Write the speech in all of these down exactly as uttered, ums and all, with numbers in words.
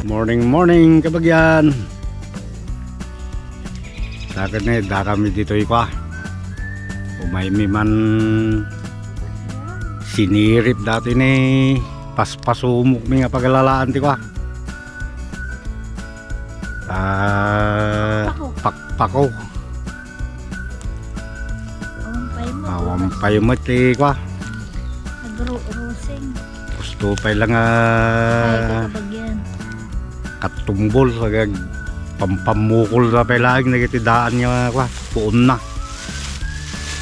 Morning, morning, kabagyan. Dakami, dakami ditoy kua. Umaymi man sinirip datoy ni paspasumok mi nga paglalaan ti kua. Ah, pakpako. Awan pay met. Awan pay met ti kua. Nagro-, rosing. Gusto pay lang, ah, ay, kakabagyan. Katumbol, agag pampamukol na pay laeng dagiti daan nga kua, puonna.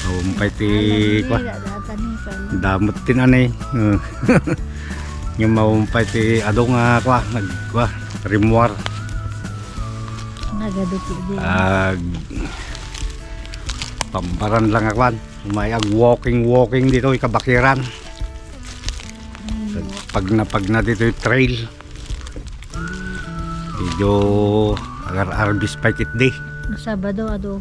Awan pay ti kua. Damot ti nanay. Nga mawan pay ti adu nga kua, nag-, kua, rimuar. Nagadu ti di. Ag-, pambaran lang a kuan. May ag-walking-walking ditoy kabakiran. Pagna-pagna ditoy trail. Medyo agar-arbis pay ketdi. Sabado, adu.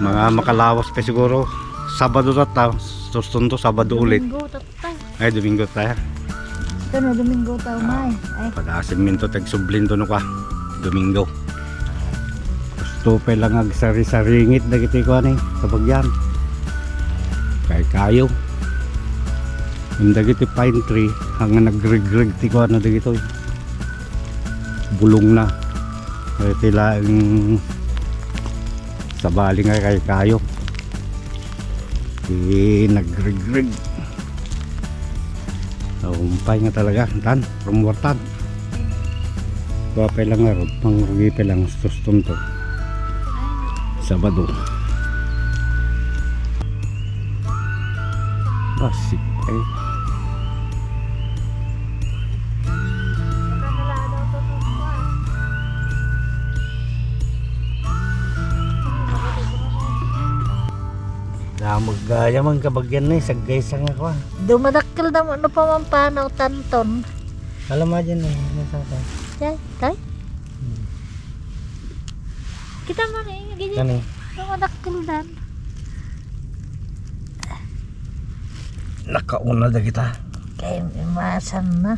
Mga makalawas pay siguro. Sabado tatta, sustonto, Sabado ulit. Domingo tatta. Ay, Domingo tayo. Ito no, Domingo tayo, may. Ay. Pag-asim minto, tagsublin to no ka. Domingo. Gusto pay lang agsari-saringit dagiti kuan eh, kabagyan. Kay kayo. Yung dagiti pine tree, hanggang nagrigreg ti kuan na dagito eh. Bulong na. Kaya tila yung sabali nga kay kayo. Ti nagrigreg. Naumpay nga talaga, tan, rumuartan. Wa pay lang nga, pangrugi pay lang, suston to. Sabado. Basig ay. Damag gaya man kabagyan na, eh, saggaysa nga kwa. Dumadakkel da mo, no, pamampanaw, tanton. Alam mo dyan, eh, nasaan ka? Yan, tay? Hmm. Kita mo na, eh, ganyan. Kani? Dumadakkel dan. Nakauna da kita. Kay masan na.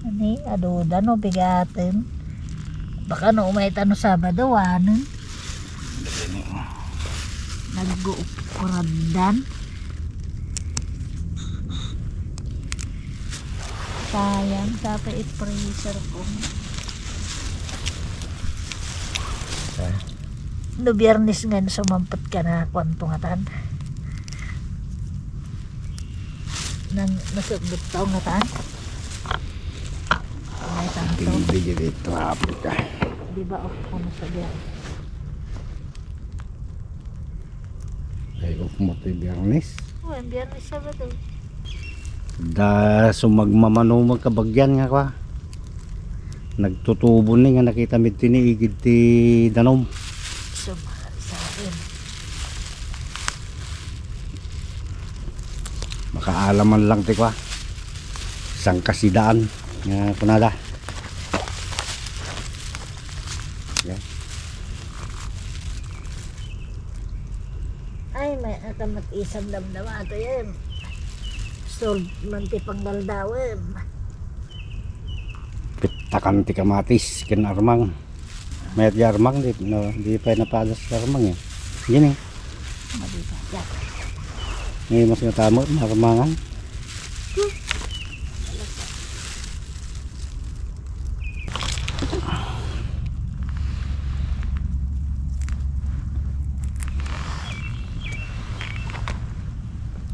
Ani, aduda no, bigaten. Baka no, umay ta no Sabado, wanen. Nag-uukraddan. Sayang, dapat i-freezer ko. Ah. No, Biyernes nga, no, sumampet ka na, kwan to nga tan. Nang nasugdot tao nga tan. Ay, tanto. Tigil-tigil, eh, traffic, ah. Di ba, off ko na sa biyahe? Ay, off mo ti Biyernes? Oh, ang Biyernes, Sabado. Da, sumagmamano, magkabagyan nga kwa. Nagtutubo ni nga nakita mi ti ni igid ti danom. Sumari sa akin. Makaalaman lang ti kwa. Sangkasidaan nga kunada. Yan. Ay, may ata mat-isang damdama ato yan. Solve man ti panggaldawen. Pitakan ti kamatis ken armang. Mayat di armang, di, no, di pay napadas ti armang, eh. Gini. Madi pa. Yan. Ngayon mas natamo, marmangan.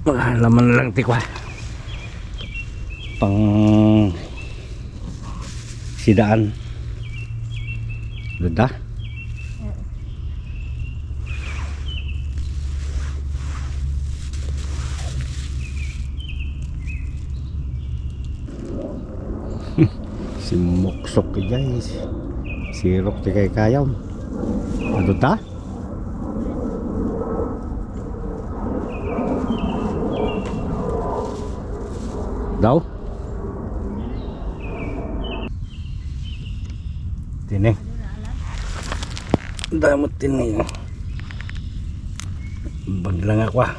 Mga laman lang ti kwa. Pang sidaan. Dada? Simmuksok ti jay. Sirok ti kaykayam. Adu ta? Daw? Tini. Damot tini. Baglang ako, ah.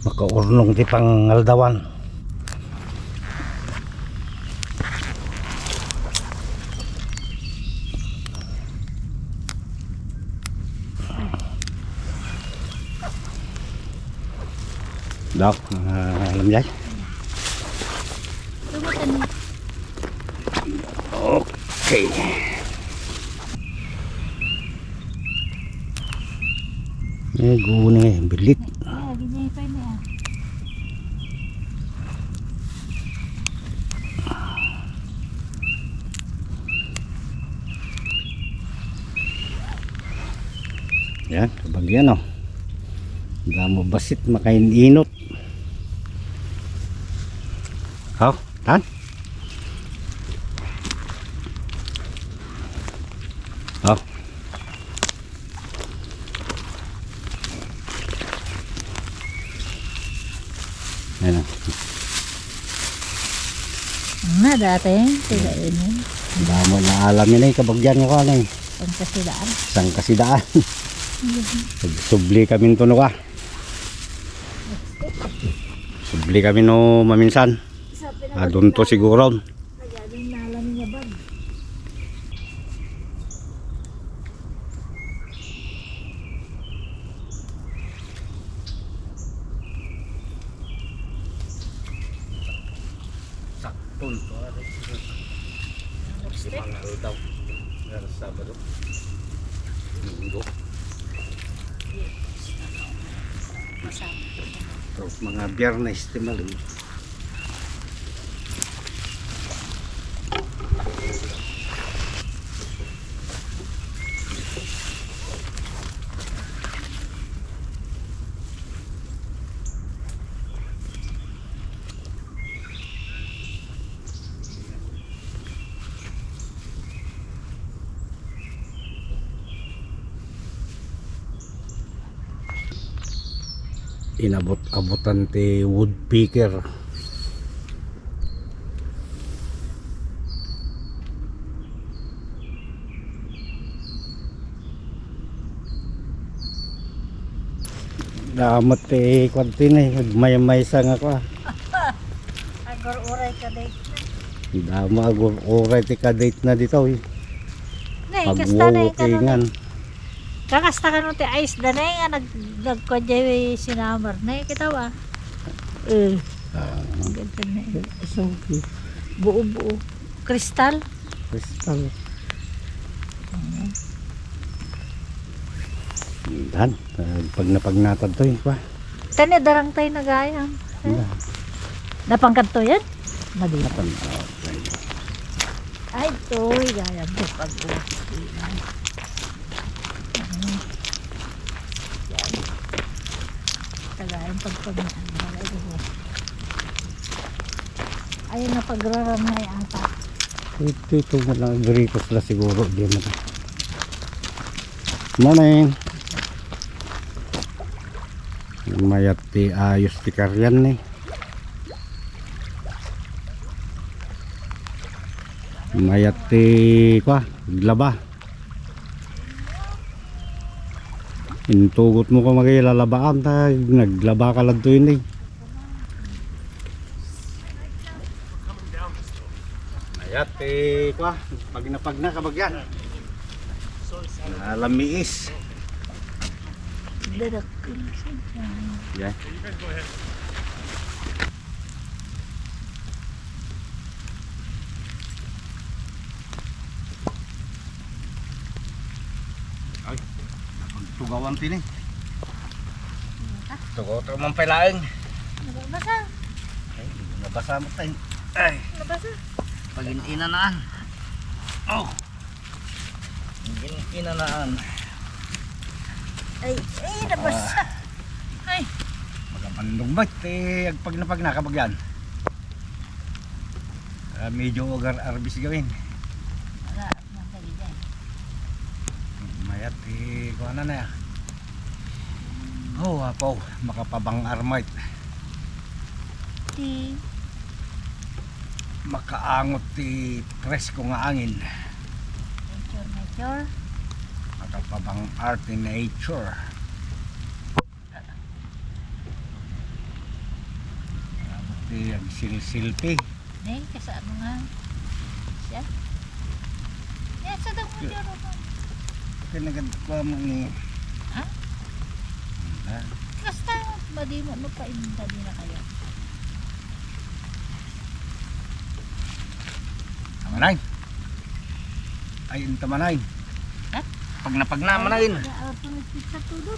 Makaurnong ti pangaldawan. Dok, ah, lamjay. Lumatan na. Okay. Eh, guna eh, bilit. Ah, ganyan pa yun, ah. Yan, kabagyan, oh. Damo basit, makain-inot. Oh, tan? Oh. Ayan na. Nga dati, sila ini. Damo na alam yun eh, kabagyan nga ko, ano eh. Ang kasidaan. Isang kasidaan. Subli kami nito, no, ka? Subli kami no maminsan. Adunto siguro. Sakto nito, ah. Lima nga aldaw. Nga Sabado. Linggo. Masama. Pero mga Biyernes, ti malin. Inabot-abotan ti woodpecker. Damat ti kuwan ti ni, maymaysa nga kuwan. Agur-uray ka dayta. Damo agur-uray ti kadate na dito, eh. Nay, kasta na yung Pagwawukingan. Kanasta kano ti ice da na nga nag-, nagkuan jay sinamar. Nay, kita ba? Eh. Ah. Ang ganda na eh. Isang buo-buo. Kristal? Kristal. Dan, eh, pag napagnatad to, yun pa. Tani, darang tayo na gayam. Eh? Wala. Napangkad to yan? Madi. Napang-, okay. Ay, toy, gayam. Pag-uwi. Yan. Tagayan pagpagmahal. Ayun na, pagraramay ata. Ito, ito na lang. Gritos na siguro. Di na. Morning. Mayat ti ayos ti karian ni. Mayat ti, kwa, aglaba. Intugot mo ka magay lalabaan ta naglaba ka lang to yun eh. Ayat, eh, kwa, pag napag na, kabagyan. Nalamiis. Dadak. Yan. Ay, napagtugawan pini. Tugaw to man pay laeng. Nabasa. Ay, nabasa mo tayo. Ay. Nabasa. Pagin-inanaan. Oh. Pagin-inanaan. Ay, ay, nabasa. Ah. Ay. Magapandong ba? Te, agpag na pag nakabagyan. Ah, medyo ugar arbis gawin. Wala, nang kaligan. Mayat, eh, kuha na na. Oh, apo, makapabang armait. Ti. Makaangot ti presko nga angin. Nature, nature. Makapabang arte nature. Ti agsilsilpi. Nay, kasano nga? Siya? Yan, sa damo niya, Roman. Kaya nagad-, kuha mo ni. Ha? Ah. Basta, Madimo no painda di na kaya. Amanay. Ay, inta manay. Ha? Pagna-pagna manay. Kaya, ah, pumipit sa tudo.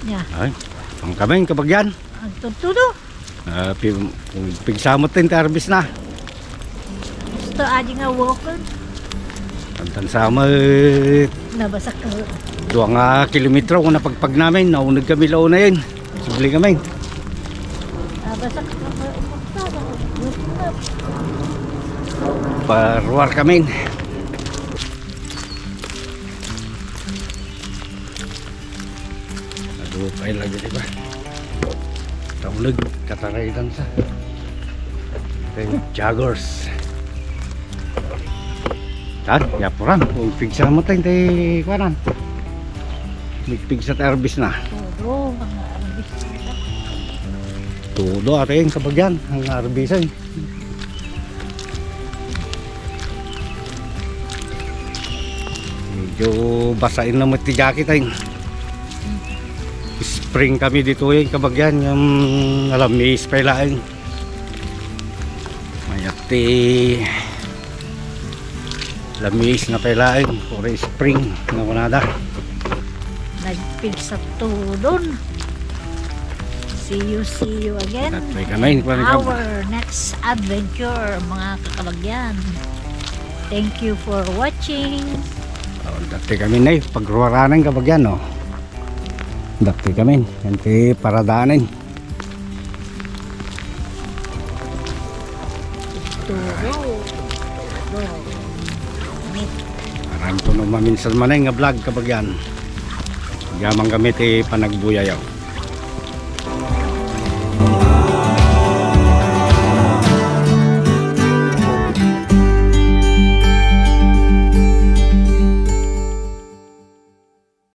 Ya. Ay, ang kamay, kabagyan. Ang tutudo. Ah, pi-, pigsamot din, tarbis na. Gusto adi nga walker. Tantan samot. Nabasak ka. Dua nga kilometro kung napagpag namin, naunag kami launayen. Subli kami. Nabasak ka. Paruar kami. Nagupay lagi, di ba? Taunag, kataraydan sa. Kay joggers. Tan, yapuran. Kung pigsa mo tayo, tayo, kuanan. May pigsa tayo, arbis na. Todo, mga arbis. Todo, ate, yung kabagyan. Ang arbisan. Medyo basain na mo ti jacket ay. Spring kami dito yung kabagyan, yung alamis pa ilain. Mayat ti lamis na pa ilain, puro spring na kunada. Nagpigsa tudon. See you, see you again. Datay kami, in kuwan kami. Our next adventure, mga kakabagyan. Thank you for watching. Oh, datay kami na, pagruaranan kabagyan, no? Datay kami, yan ti paradanan. Turo. Aranto no maminsan manay nga vlog kabagyan. Yaman kami ti panagbuyayaw.